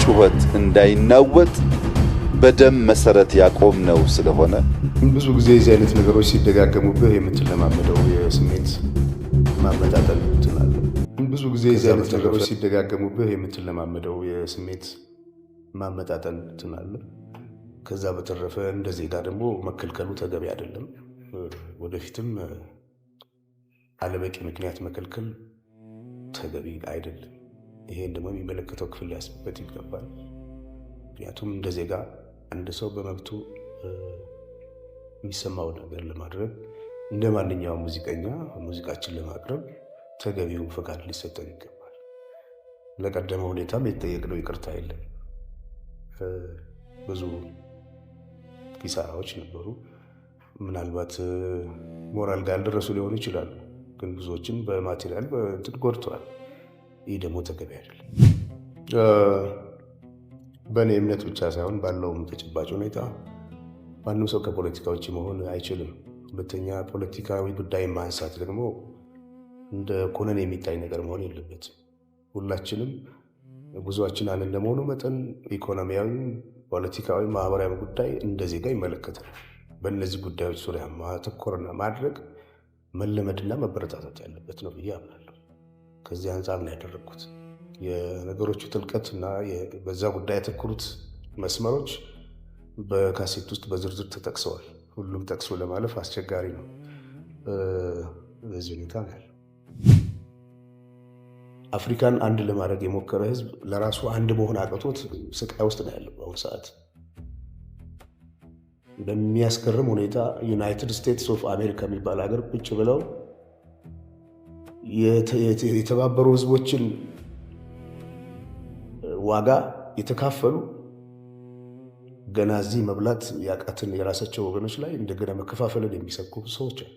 ጩኸት እንዳይናወጥ በደም መሰረት ያቆምነው ስለሆነ ብዙ ጊዜ የዚህ አይነት ነገሮች ሲደጋገሙብህ የምትለማመደው የስሜት ማመጣጠን እንትን አለ። ብዙ ጊዜ የዚህ አይነት ነገሮች ሲደጋገሙብህ የምትለማመደው የስሜት ማመጣጠን እንትን አለ። ከዛ በተረፈ እንደ ዜጋ ደግሞ መከልከሉ ተገቢ አይደለም። ወደፊትም አለበቂ ምክንያት መከልከል ተገቢ አይደለም። ይሄን ደግሞ የሚመለከተው ክፍል ሊያስብበት ይገባል። ምክንያቱም እንደ ዜጋ አንድ ሰው በመብቱ የሚሰማው ነገር ለማድረግ እንደ ማንኛውም ሙዚቀኛ ሙዚቃችን ለማቅረብ ተገቢውን ፈቃድ ሊሰጠን ይገባል። ለቀደመ ሁኔታም የተጠየቅነው ይቅርታ የለም። ብዙ ኪሳራዎች ነበሩ። ምናልባት ሞራል ጋር ያልደረሱ ሊሆኑ ይችላሉ፣ ግን ብዙዎችን በ material በእንትን ጎድተዋል። ይህ ደግሞ ተገቢ አይደለም። በእኔ እምነት ብቻ ሳይሆን ባለውም ተጨባጭ ሁኔታ ማንም ሰው ከፖለቲካ ውጭ መሆን አይችልም። ሁለተኛ ፖለቲካዊ ጉዳይ ማንሳት ደግሞ እንደ ኮነን የሚታይ ነገር መሆን የለበትም። ሁላችንም ጉዟችን አንድ እንደመሆኑ መጠን ኢኮኖሚያዊ፣ ፖለቲካዊ፣ ማህበራዊ ጉዳይ እንደ ዜጋ ይመለከታል። በእነዚህ ጉዳዮች ዙሪያ ማተኮርና ማድረግ መለመድና መበረታታት ያለበት ነው ብዬ አምናለሁ። ከዚህ አንጻር ነው ያደረግኩት። የነገሮቹ ጥልቀት እና በዛ ጉዳይ ያተኮሩት መስመሮች በካሴት ውስጥ በዝርዝር ተጠቅሰዋል። ሁሉም ጠቅሶ ለማለፍ አስቸጋሪ ነው። በዚህ ሁኔታ ነው ያለው። አፍሪካን አንድ ለማድረግ የሞከረ ህዝብ ለራሱ አንድ መሆን አቅቶት ስቃይ ውስጥ ነው ያለው በአሁኑ ሰዓት። በሚያስገርም ሁኔታ United States of America የሚባል ሀገር ቁጭ ብለው የተባበሩ ህዝቦችን ዋጋ የተካፈሉ ገና እዚህ መብላት ያቃትን የራሳቸው ወገኖች ላይ እንደገና መከፋፈልን የሚሰብኩ ሰዎች አሉ።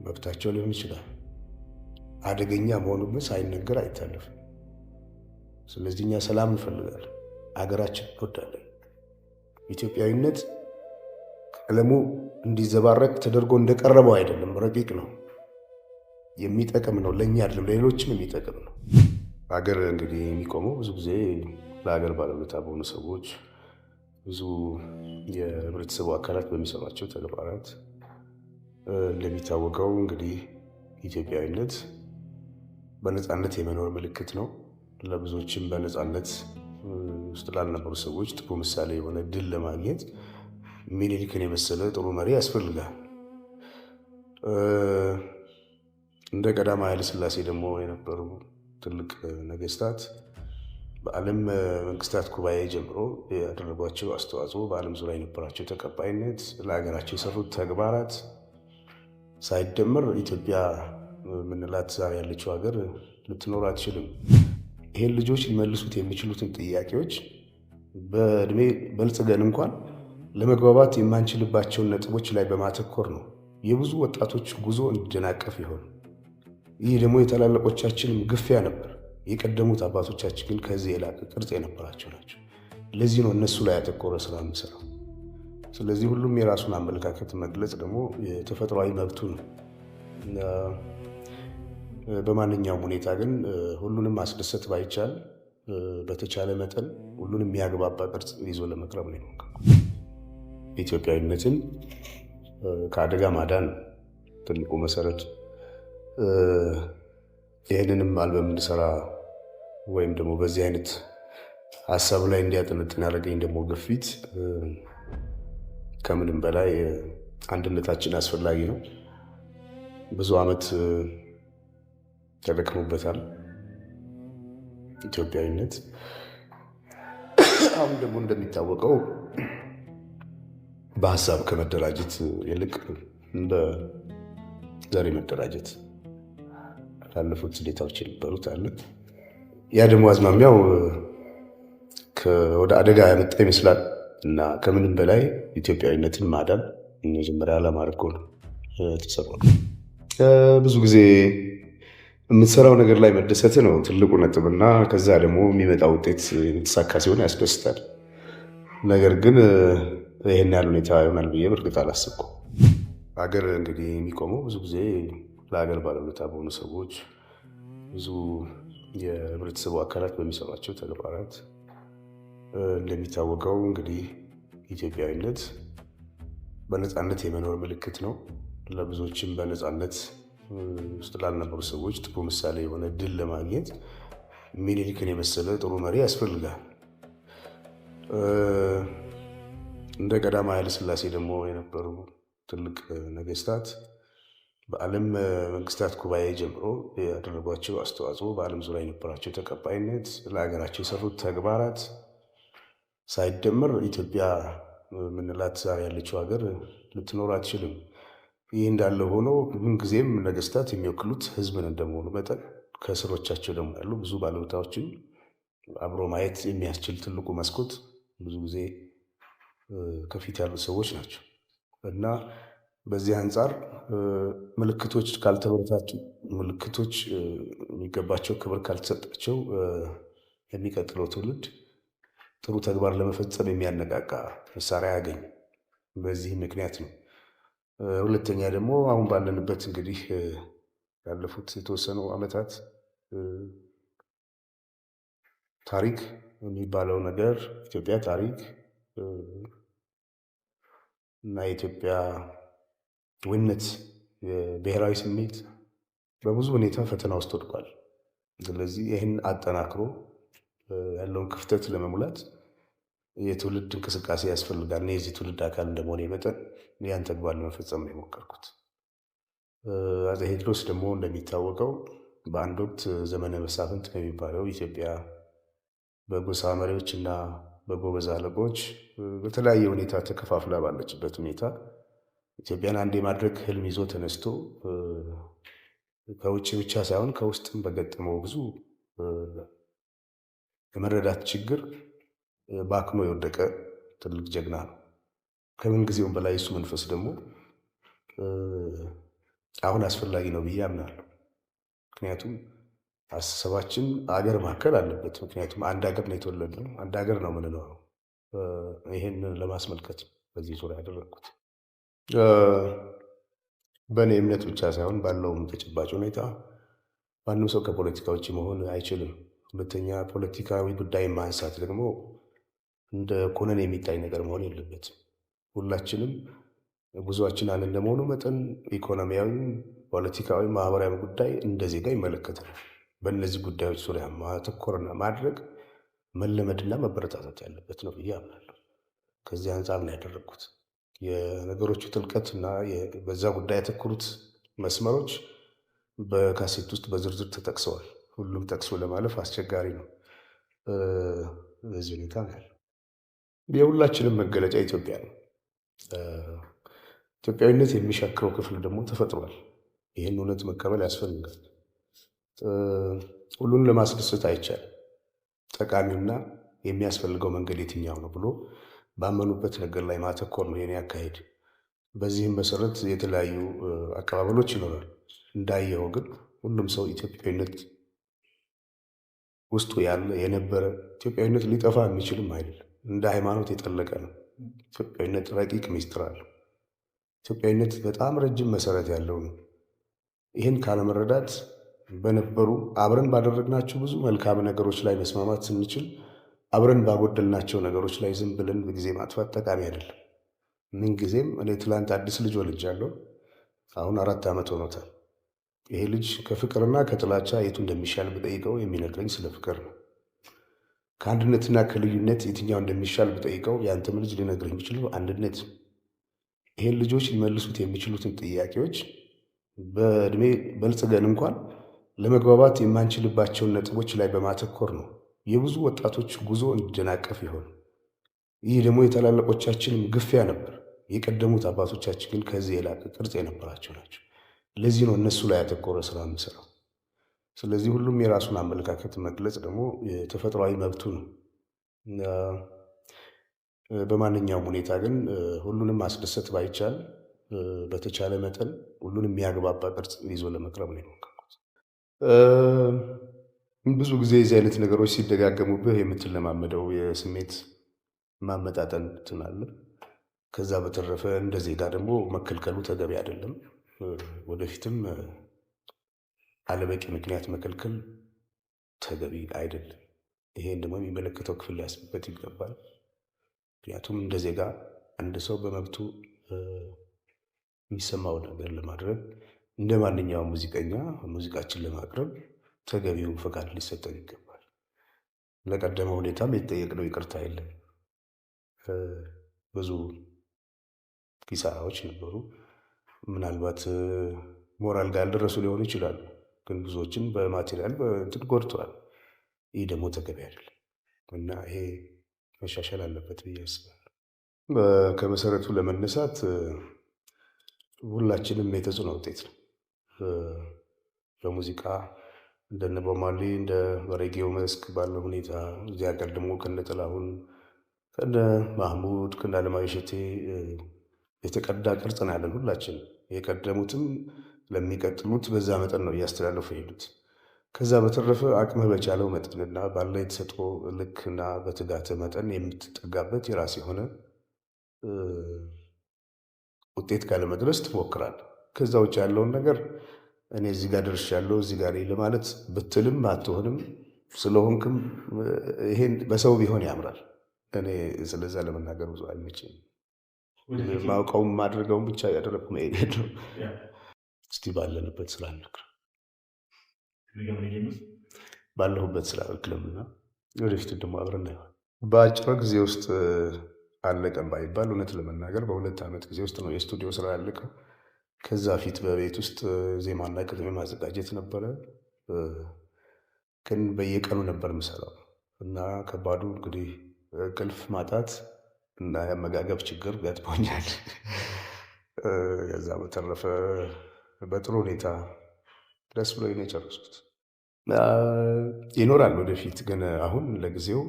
መብታቸው ሊሆን ይችላል። አደገኛ መሆኑ ግን ሳይነገር አይታለፍም። ስለዚህ እኛ ሰላም እንፈልጋለን፣ አገራችን እንወዳለን። ኢትዮጵያዊነት ቀለሙ እንዲዘባረቅ ተደርጎ እንደቀረበው አይደለም፣ ረቂቅ ነው፣ የሚጠቅም ነው። ለእኛ አይደለም ለሌሎችም የሚጠቅም ነው። ሀገር እንግዲህ የሚቆመው ብዙ ጊዜ ለሀገር ባለውለታ በሆኑ ሰዎች፣ ብዙ የህብረተሰቡ አካላት በሚሰሯቸው ተግባራት። እንደሚታወቀው እንግዲህ ኢትዮጵያዊነት በነፃነት የመኖር ምልክት ነው። ለብዙዎችም በነፃነት ውስጥ ላልነበሩ ሰዎች ጥሩ ምሳሌ የሆነ ድል ለማግኘት ሚኒሊክን የመሰለ ጥሩ መሪ ያስፈልጋል። እንደ ቀዳማዊ ኃይለ ሥላሴ ደግሞ የነበሩ ትልቅ ነገስታት በዓለም መንግስታት ጉባኤ ጀምሮ ያደረጓቸው አስተዋጽኦ፣ በዓለም ዙሪያ የነበራቸው ተቀባይነት፣ ለሀገራቸው የሰሩት ተግባራት ሳይደመር ኢትዮጵያ የምንላት ዛሬ ያለችው ሀገር ልትኖር አትችልም። ይሄን ልጆች ሊመልሱት የሚችሉትን ጥያቄዎች በእድሜ በልጽገን እንኳን ለመግባባት የማንችልባቸውን ነጥቦች ላይ በማተኮር ነው የብዙ ወጣቶች ጉዞ እንዲደናቀፍ ይሆን። ይህ ደግሞ የታላላቆቻችንም ግፊያ ነበር። የቀደሙት አባቶቻችን ግን ከዚህ የላቀ ቅርጽ የነበራቸው ናቸው። ለዚህ ነው እነሱ ላይ ያተኮረ ስራ የምሰራው። ስለዚህ ሁሉም የራሱን አመለካከት መግለጽ ደግሞ የተፈጥሯዊ መብቱ ነው። በማንኛውም ሁኔታ ግን ሁሉንም ማስደሰት ባይቻል በተቻለ መጠን ሁሉንም የሚያግባባ ቅርጽ ይዞ ለመቅረብ ነው የሞከርኩት። ኢትዮጵያዊነትን ከአደጋ ማዳን ትልቁ መሰረት። ይህንንም አልበም እንድሰራ ወይም ደግሞ በዚህ አይነት ሀሳብ ላይ እንዲያጠነጥን ያደረገኝ ደግሞ ግፊት ከምንም በላይ አንድነታችን አስፈላጊ ነው። ብዙ ዓመት ተደክሞበታል ኢትዮጵያዊነት። አሁን ደግሞ እንደሚታወቀው በሀሳብ ከመደራጀት ይልቅ እንደ ዘር መደራጀት ላለፉት ሁኔታዎች የነበሩት አለ። ያ ደግሞ አዝማሚያው ወደ አደጋ ያመጣ ይመስላል እና ከምንም በላይ ኢትዮጵያዊነትን ማዳን መጀመሪያ ዓላማ አድርጎ ነው የተሰራው። ብዙ ጊዜ የምትሰራው ነገር ላይ መደሰት ነው ትልቁ ነጥብ እና ከዛ ደግሞ የሚመጣ ውጤት የተሳካ ሲሆን ያስደስታል። ነገር ግን ይህን ያህል ሁኔታ ይሆናል ብዬ በእርግጥ አላሰብኩም። ሀገር እንግዲህ የሚቆመው ብዙ ጊዜ ለሀገር ባለውለታ በሆኑ ሰዎች፣ ብዙ የህብረተሰቡ አካላት በሚሰሯቸው ተግባራት እንደሚታወቀው እንግዲህ ኢትዮጵያዊነት በነፃነት የመኖር ምልክት ነው። ለብዙዎችም በነፃነት ውስጥ ላልነበሩ ሰዎች ጥሩ ምሳሌ የሆነ ድል ለማግኘት ሚኒሊክን የመሰለ ጥሩ መሪ ያስፈልጋል። እንደ ቀዳማዊ ኃይለ ሥላሴ ደግሞ የነበሩ ትልቅ ነገስታት በዓለም መንግስታት ጉባኤ ጀምሮ ያደረጓቸው አስተዋጽኦ፣ በዓለም ዙሪያ የነበራቸው ተቀባይነት፣ ለሀገራቸው የሰሩት ተግባራት ሳይደመር ኢትዮጵያ የምንላት ዛሬ ያለችው ሀገር ልትኖር አትችልም። ይህ እንዳለ ሆኖ ምንጊዜም ነገስታት የሚወክሉት ህዝብን እንደመሆኑ መጠን ከስሮቻቸው ደግሞ ያሉ ብዙ ባለውለታዎችን አብሮ ማየት የሚያስችል ትልቁ መስኮት ብዙ ጊዜ ከፊት ያሉ ሰዎች ናቸው እና በዚህ አንጻር ምልክቶች ካልተበረታቱ፣ ምልክቶች የሚገባቸው ክብር ካልተሰጣቸው የሚቀጥለው ትውልድ ጥሩ ተግባር ለመፈጸም የሚያነቃቃ መሳሪያ አያገኝም። በዚህ ምክንያት ነው። ሁለተኛ ደግሞ አሁን ባለንበት እንግዲህ ያለፉት የተወሰኑ ዓመታት ታሪክ የሚባለው ነገር ኢትዮጵያ ታሪክ እና የኢትዮጵያ ዊነት የብሔራዊ ስሜት በብዙ ሁኔታ ፈተና ውስጥ ወድቋል። ስለዚህ ይህን አጠናክሮ ያለውን ክፍተት ለመሙላት የትውልድ እንቅስቃሴ ያስፈልጋል። እኔ የዚህ ትውልድ አካል እንደመሆኔ መጠን ያን ተግባር ለመፈጸም ነው የሞከርኩት። አፄ ቴዎድሮስ ደግሞ እንደሚታወቀው በአንድ ወቅት ዘመነ መሳፍንት በሚባለው ኢትዮጵያ በጎሳ መሪዎች እና በጎበዝ አለቆች በተለያየ ሁኔታ ተከፋፍላ ባለችበት ሁኔታ ኢትዮጵያን አንድ የማድረግ ህልም ይዞ ተነስቶ ከውጭ ብቻ ሳይሆን ከውስጥም በገጠመው ብዙ የመረዳት ችግር ባክኖ የወደቀ ትልቅ ጀግና ነው። ከምን ጊዜውም በላይ እሱ መንፈስ ደግሞ አሁን አስፈላጊ ነው ብዬ አምናለሁ። ምክንያቱም አስተሳሰባችን አገር ማከል አለበት። ምክንያቱም አንድ ሀገር ነው የተወለድነው፣ አንድ ሀገር ነው የምንኖረው። ይህን ለማስመልከት በዚህ ዙሪያ ያደረግኩት በእኔ እምነት ብቻ ሳይሆን ባለውም ተጨባጭ ሁኔታ ማንም ሰው ከፖለቲካ ውጭ መሆን አይችልም። ሁለተኛ ፖለቲካዊ ጉዳይ ማንሳት ደግሞ እንደ ኮነን የሚታይ ነገር መሆን የለበትም። ሁላችንም ጉዟችን አንድ እንደመሆኑ መጠን ኢኮኖሚያዊ፣ ፖለቲካዊ፣ ማህበራዊ ጉዳይ እንደ ዜጋ ይመለከታል። በእነዚህ ጉዳዮች ዙሪያ ማተኮርና ማድረግ መለመድና መበረታታት ያለበት ነው ብዬ አምናለሁ። ከዚህ አንጻር ነው ያደረግኩት። የነገሮቹ ጥልቀት እና በዛ ጉዳይ ያተኮሩት መስመሮች በካሴት ውስጥ በዝርዝር ተጠቅሰዋል። ሁሉም ጠቅሶ ለማለፍ አስቸጋሪ ነው። በዚህ ሁኔታ ነው ያለው። የሁላችንም መገለጫ ኢትዮጵያ ነው። ኢትዮጵያዊነት የሚሻክረው ክፍል ደግሞ ተፈጥሯል። ይህን እውነት መቀበል ያስፈልጋል። ሁሉን ለማስደሰት አይቻልም። ጠቃሚውና የሚያስፈልገው መንገድ የትኛው ነው ብሎ ባመኑበት ነገር ላይ ማተኮር ነው የኔ አካሄድ። በዚህም መሰረት የተለያዩ አቀባበሎች ይኖራል። እንዳየኸው ግን ሁሉም ሰው ኢትዮጵያዊነት ውስጡ ያለ የነበረ ኢትዮጵያዊነት ሊጠፋ የሚችልም አይደለም። እንደ ሃይማኖት የጠለቀ ነው። ኢትዮጵያዊነት ረቂቅ ሚስጥር አለው። ኢትዮጵያዊነት በጣም ረጅም መሰረት ያለው ነው። ይህን ካለመረዳት በነበሩ አብረን ባደረግናቸው ብዙ መልካም ነገሮች ላይ መስማማት ስንችል አብረን ባጎደልናቸው ነገሮች ላይ ዝም ብለን ጊዜ ማጥፋት ጠቃሚ አይደለም። ምንጊዜም እኔ ትላንት አዲስ ልጅ ወልጃለሁ። አሁን 4 ዓመት ሆኖታል። ይሄ ልጅ ከፍቅርና ከጥላቻ የቱ እንደሚሻል ብጠይቀው የሚነግረኝ ስለ ፍቅር ነው። ከአንድነትና ከልዩነት የትኛው እንደሚሻል ብጠይቀው የአንተም ልጅ ሊነግረኝ የሚችለው አንድነት። ይሄን ልጆች ሊመልሱት የሚችሉትን ጥያቄዎች በእድሜ በልጽገን እንኳን ለመግባባት የማንችልባቸውን ነጥቦች ላይ በማተኮር ነው የብዙ ወጣቶች ጉዞ እንዲደናቀፍ ይሆን። ይህ ደግሞ የታላላቆቻችንም ግፊያ ነበር። የቀደሙት አባቶቻችን ግን ከዚህ የላቀ ቅርጽ የነበራቸው ናቸው። ለዚህ ነው እነሱ ላይ ያተኮረ ስራ የምሰራው። ስለዚህ ሁሉም የራሱን አመለካከት መግለጽ ደግሞ የተፈጥሯዊ መብቱ ነው። በማንኛውም ሁኔታ ግን ሁሉንም ማስደሰት ባይቻል በተቻለ መጠን ሁሉንም የሚያግባባ ቅርጽ ይዞ ለመቅረብ ነው የሞከርኩት። ብዙ ጊዜ የዚህ አይነት ነገሮች ሲደጋገሙብህ የምትለማመደው የስሜት ማመጣጠን እንትን አለ። ከዛ በተረፈ እንደ ዜጋ ደግሞ መከልከሉ ተገቢ አይደለም። ወደፊትም አለበቂ ምክንያት መከልከል ተገቢ አይደለም። ይሄን ደግሞ የሚመለከተው ክፍል ሊያስብበት ይገባል። ምክንያቱም እንደ ዜጋ አንድ ሰው በመብቱ የሚሰማውን ነገር ለማድረግ እንደ ማንኛውም ሙዚቀኛ ሙዚቃችን ለማቅረብ ተገቢውን ፈቃድ ሊሰጠን ይገባል። ለቀደመ ሁኔታም የተጠየቅነው ይቅርታ የለም። ብዙ ኪሳራዎች ነበሩ። ምናልባት ሞራል ጋር ያልደረሱ ሊሆኑ ይችላሉ፣ ግን ብዙዎችን በ material በእንትን ጎድተዋል። ይህ ደግሞ ተገቢ አይደለም እና ይሄ መሻሻል አለበት ብዬ አስባለሁ። ከመሰረቱ ለመነሳት ሁላችንም የተጽዕኖ ውጤት ነው። በሙዚቃ እንደነ ቦብ ማርሊ እንደ በሬጌው መስክ ባለው ሁኔታ እዚህ ሀገር ደግሞ ከነ ጥላሁን ከነ ማህሙድ ከነ አለማየሁ እሸቴ የተቀዳ ቅርጽ ነው ያለን ሁላችን። የቀደሙትም ለሚቀጥሉት በዛ መጠን ነው እያስተላለፉ የሄዱት። ከዛ በተረፈ አቅምህ በቻለው መጠንና ባለ የተሰጥኦ ልክና በትጋት መጠን የምትጠጋበት የራስ የሆነ ውጤት ጋር ለመድረስ ትሞክራለህ። ከዛ ውጭ ያለውን ነገር እኔ እዚህ ጋር ደርሻለሁ እዚህ ጋር ለማለት ብትልም አትሆንም ስለሆንክም ይሄን በሰው ቢሆን ያምራል። እኔ ስለዛ ለመናገር ብዙ አይመቸኝም። ማውቀውም ማድረገውም ብቻ ያደረግኩ መሄድ ነው። እስቲ ባለንበት ስራ እንክር ባለሁበት ስራ እክልምና ወደፊት ደግሞ አብረን እናየዋለን። በአጭር ጊዜ ውስጥ አለቀም ባይባል እውነት ለመናገር በ2 ዓመት ጊዜ ውስጥ ነው የስቱዲዮ ስራ ያለቀው። ከዛ ፊት በቤት ውስጥ ዜማና ቅጥሜ ማዘጋጀት ነበረ። ግን በየቀኑ ነበር የምሰራው እና ከባዱ እንግዲህ እንቅልፍ ማጣት እና የአመጋገብ ችግር ገጥሞኛል። ከዛ በተረፈ በጥሩ ሁኔታ ደስ ብሎኝ ነው የጨረስኩት። ይኖራል ወደፊት፣ ግን አሁን ለጊዜው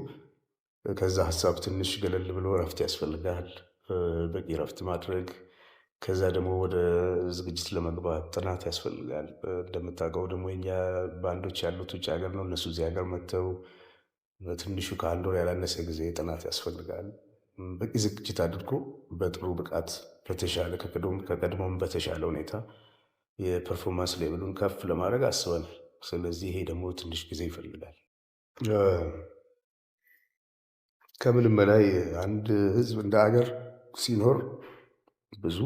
ከዛ ሀሳብ ትንሽ ገለል ብሎ እረፍት ያስፈልጋል። በቂ እረፍት ማድረግ፣ ከዛ ደግሞ ወደ ዝግጅት ለመግባት ጥናት ያስፈልጋል። እንደምታውቀው ደግሞ የኛ ባንዶች ያሉት ውጭ ሀገር ነው። እነሱ እዚህ ሀገር መጥተው በትንሹ ከ1 ወር ያላነሰ ጊዜ ጥናት ያስፈልጋል። በቂ ዝግጅት አድርጎ በጥሩ ብቃት በተሻለ ከቀድሞም በተሻለ ሁኔታ የ performance level ኡን ከፍ ለማድረግ አስበናል። ስለዚህ ይሄ ደግሞ ትንሽ ጊዜ ይፈልጋል። ከምንም በላይ አንድ ህዝብ እንደ ሀገር ሲኖር ብዙ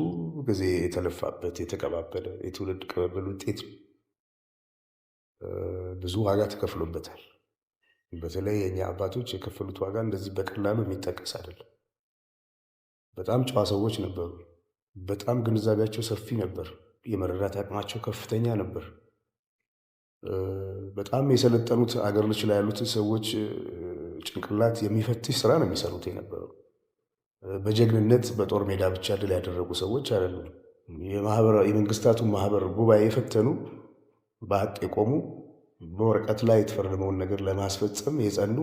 ጊዜ የተለፋበት የተቀባበለ የትውልድ ቅብብል ውጤት ብዙ ዋጋ ተከፍሎበታል። በተለይ የኛ አባቶች የከፈሉት ዋጋ እንደዚህ በቀላሉ የሚጠቀስ አይደለም። በጣም ጨዋ ሰዎች ነበሩ። በጣም ግንዛቤያቸው ሰፊ ነበር። የመረዳት አቅማቸው ከፍተኛ ነበር። በጣም የሰለጠኑት አገሮች ላይ ያሉት ሰዎች ጭንቅላት የሚፈትሽ ስራ ነው የሚሰሩት የነበረው። በጀግንነት በጦር ሜዳ ብቻ ድል ያደረጉ ሰዎች አይደሉም። የመንግስታቱ ማህበር ጉባኤ የፈተኑ፣ በሀቅ የቆሙ፣ በወረቀት ላይ የተፈረመውን ነገር ለማስፈጸም የጸኑ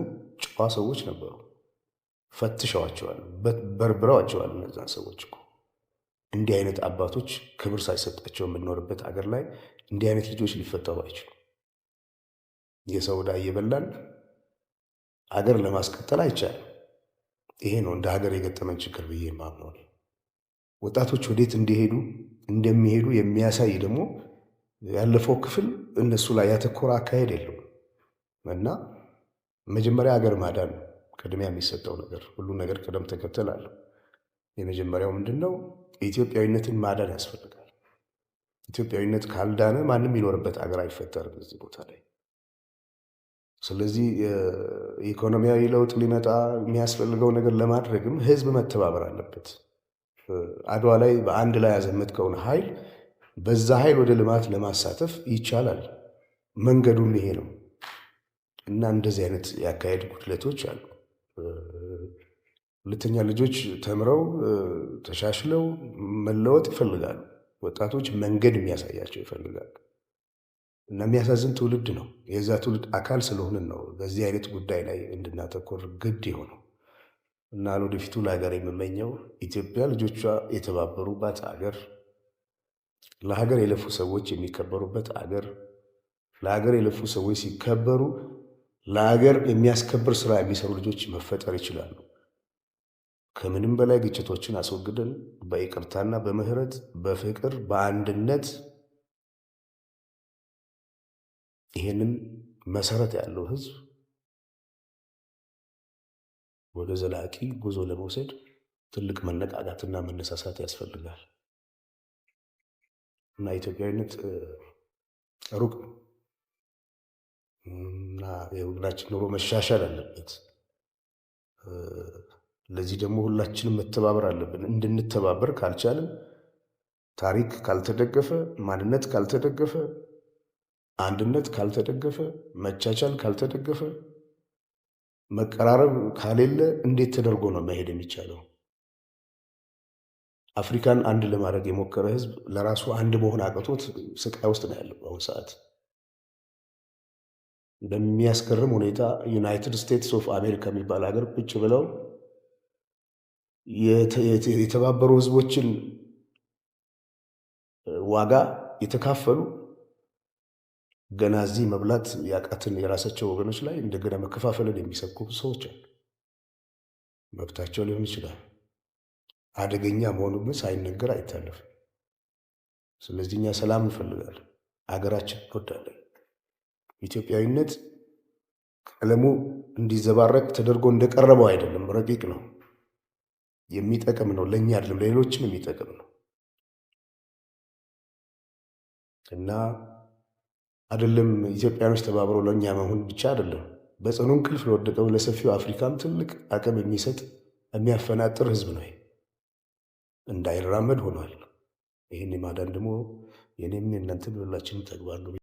ጨዋ ሰዎች ነበሩ። ፈትሸዋቸዋል፣ በርብረዋቸዋል እነዛን ሰዎች እኮ። እንዲህ አይነት አባቶች ክብር ሳይሰጣቸው የምንኖርበት አገር ላይ እንዲህ አይነት ልጆች ሊፈጠሩ አይችሉም። የሰው ዕዳ እየበላን አገር ለማስቀጠል አይቻልም። ይሄ ነው እንደ ሀገር የገጠመን ችግር ብዬ የማምነው። ወጣቶች ወዴት እንዲሄዱ እንደሚሄዱ የሚያሳይ ደግሞ ያለፈው ክፍል እነሱ ላይ ያተኮረ አካሄድ የለውም እና መጀመሪያ ሀገር ማዳን ነው ቅድሚያ የሚሰጠው ነገር። ሁሉ ነገር ቅደም ተከተል አለው። የመጀመሪያው ምንድነው? ኢትዮጵያዊነትን ማዳን ያስፈልጋል። ኢትዮጵያዊነት ካልዳነ ማንም የሚኖርበት አገር አይፈጠርም እዚህ ቦታ ላይ። ስለዚህ ኢኮኖሚያዊ ለውጥ ሊመጣ የሚያስፈልገው ነገር ለማድረግም ህዝብ መተባበር አለበት። አድዋ ላይ በአንድ ላይ ያዘመትከውን ኃይል በዛ ኃይል ወደ ልማት ለማሳተፍ ይቻላል። መንገዱም ይሄ ነው እና እንደዚህ አይነት ያካሄድ ጉድለቶች አሉ። ሁለተኛ ልጆች ተምረው ተሻሽለው መለወጥ ይፈልጋሉ። ወጣቶች መንገድ የሚያሳያቸው ይፈልጋሉ። እና የሚያሳዝን ትውልድ ነው። የዛ ትውልድ አካል ስለሆንን ነው በዚህ አይነት ጉዳይ ላይ እንድናተኮር ግድ የሆነው። እና ለወደፊቱ ለሀገር የምመኘው ኢትዮጵያ ልጆቿ የተባበሩባት ሀገር፣ ለሀገር የለፉ ሰዎች የሚከበሩበት ሀገር፣ ለሀገር የለፉ ሰዎች ሲከበሩ ለሀገር የሚያስከብር ስራ የሚሰሩ ልጆች መፈጠር ይችላሉ። ከምንም በላይ ግጭቶችን አስወግደን በይቅርታና በምህረት በፍቅር በአንድነት ይሄንን መሰረት ያለው ህዝብ ወደ ዘላቂ ጉዞ ለመውሰድ ትልቅ መነቃቃትና መነሳሳት ያስፈልጋል እና ኢትዮጵያዊነት ሩቅ ነው እና የወገናችን ኑሮ መሻሻል አለበት። ለዚህ ደግሞ ሁላችንም መተባበር አለብን። እንድንተባበር ካልቻልን፣ ታሪክ ካልተደገፈ፣ ማንነት ካልተደገፈ፣ አንድነት ካልተደገፈ፣ መቻቻል ካልተደገፈ፣ መቀራረብ ካሌለ እንዴት ተደርጎ ነው መሄድ የሚቻለው? አፍሪካን አንድ ለማድረግ የሞከረ ህዝብ ለራሱ አንድ መሆን አቅቶት ስቃይ ውስጥ ነው ያለው በአሁኑ ሰዓት። በሚያስገርም ሁኔታ United States of America የሚባል ሀገር ቁጭ ብለው የተባበሩ ህዝቦችን ዋጋ የተካፈሉ፣ ገና እዚህ መብላት ያቃትን የራሳቸው ወገኖች ላይ እንደገና መከፋፈልን የሚሰብኩ ሰዎች አሉ። መብታቸው ሊሆን ይችላል። አደገኛ መሆኑ ግን ሳይነገር አይታለፍም። ስለዚህ እኛ ሰላም እንፈልጋለን፣ አገራችን እንወዳለን። ኢትዮጵያዊነት ቀለሙ እንዲዘባረቅ ተደርጎ እንደቀረበው አይደለም፣ ረቂቅ ነው፣ የሚጠቅም ነው። ለእኛ አይደለም ለሌሎችም የሚጠቅም ነው እና አይደለም ኢትዮጵያኖች ተባብረው ለእኛ መሆን ብቻ አይደለም፣ በጽኑ እንቅልፍ ለወደቀው ለሰፊው አፍሪካም ትልቅ አቅም የሚሰጥ የሚያፈናጥር ህዝብ ነው። እንዳይራመድ ሆኗል። ይህን የማዳን ደግሞ የኔም የእናንተም የሁላችንም ተግባር ነው።